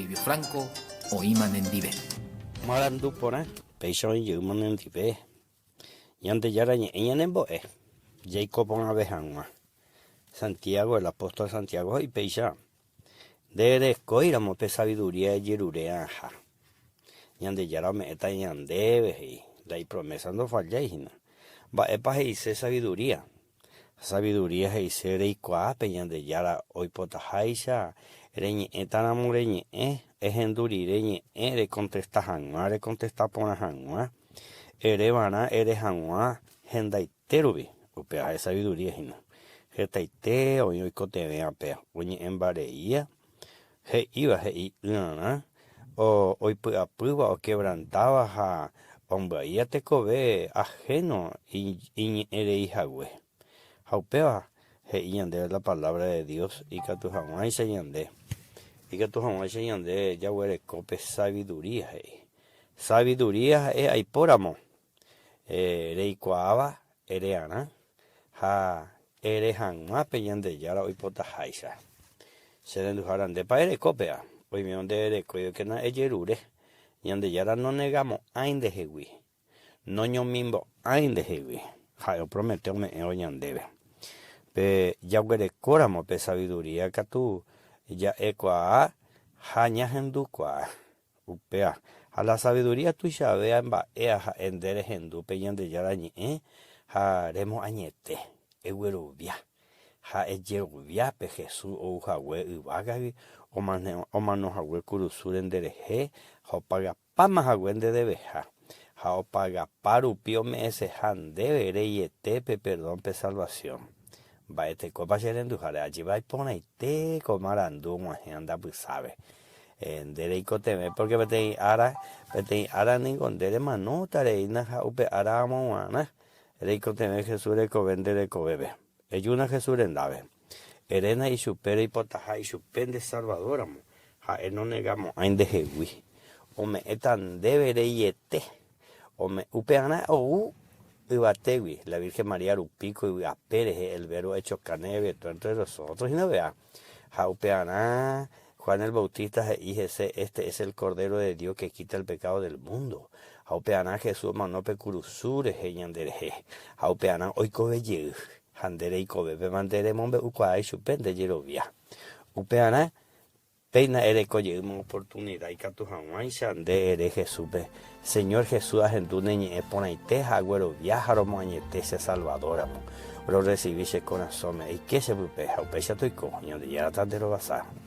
Toribio Franco oĩma nendive. Marandu porã, péicha oĩ jeýma nendive. Ñandejára Ñe'ẽ ñanembo'e jaiko porãve hag̃ua. Santiago, el apóstol Santiago he'i péicha, Nde rekóiramo pe sabiduría ejerure aha. Ñandejára ome'ẽta ñandéve, he'i, la ipromésa ndofallái hína. Mba'épa he'ise sabiduría? Sabiduría he'ise reikuaa pe Ñandejára oipotaháicha reñe'ẽtaramo reñe'ẽ, ehendu rire ñe'ẽ rekontesta hag̃ua rekontesta porã hag̃ua, ere va'erã ere hag̃ua hendaite rupi, upéva ha'e sabiduría hína. Hetaite oĩ oikotevẽva pe oñe'ẽmbareía He'íva he'i'ỹarã, oipy'apýva, okebrantáva ha ombyaíva tekove ahéno iñe'ẽrei hague. Ha upéva he'i ñandéve la Palabra de Dios ikatu hag̃uáicha ñande, ikatu hag̃uáicha ñande jaguereko pe sabiduría, he'i. Sabiduría ha'e aipóramo reikuaáva erearã ha ere hag̃ua pe Ñandejára oipotaháicha. Che renduhára, ndépa ereko péva? Oimérõ nde erekóivekena ejerure. Ñandejára nonegamo'ãi ndehegui, noñomimbo'ãi ndehegui. Ha'e opromete ome'ẽvo ñandéve. Pe jaguerekóramo pe sabiduría katu ja'ekuaa ha ñahendukuaa. Upéva, ha la sabiduría tuichave mba'e ha'e nde rehendu pe Ñandejára Ñe'ẽ ha remoañete, eguerovia, ha ejerovia pe Jesús ou hague yvágagui omano hague kurusúre nderehe ha opagapáma hague nde deveha, ha opagapa rupi ome'ẽseha ndéve reiete pe perdón pe salvación. Mba'etekópa che renduháre ajépa iporãite ko marandu og̃uahẽ andapysápe. Nde reikotevẽ pórke peteĩ ára, peteĩ ára ningo nde remanóta reína ha upe ára amog̃uarã reikotevẽ Jesús rekove nde rekovépe. Ejúna Jesús rendápe. Eréna ichupe reipotaha ichupe nde Salvador ramo, ha'e nonegamo'ãi ndehegui. Ome'ẽta ndéve reiete. Upearã ou yvatégui, la Virgen María rupi ko yvy ape rehe el Verbo hecho carne y habitó entre nosotros hína upéva. Ha upearã Juan el Bautista he'i hese, Este es el Cordero de Dios que quita el pecado del mundo. Ha upearã Jesús omano pe kurusu rehe ñande rehe. Ha upearã oikove jey. Ha nde reikovépe mante remombe'ukuaa ichupe nde jerovia. Upearã Péina ereko jeýma oportunida ikatu hag̃uáicha nde ere Jesúspe, Señor Jesús ahendu ne ñe'ẽ porãite ha aguerovia ha romoañete che Salvador ramo. Rorresivi che korasõme, eike che pype ha upéicha toiko, Ñandejára tanderovasa.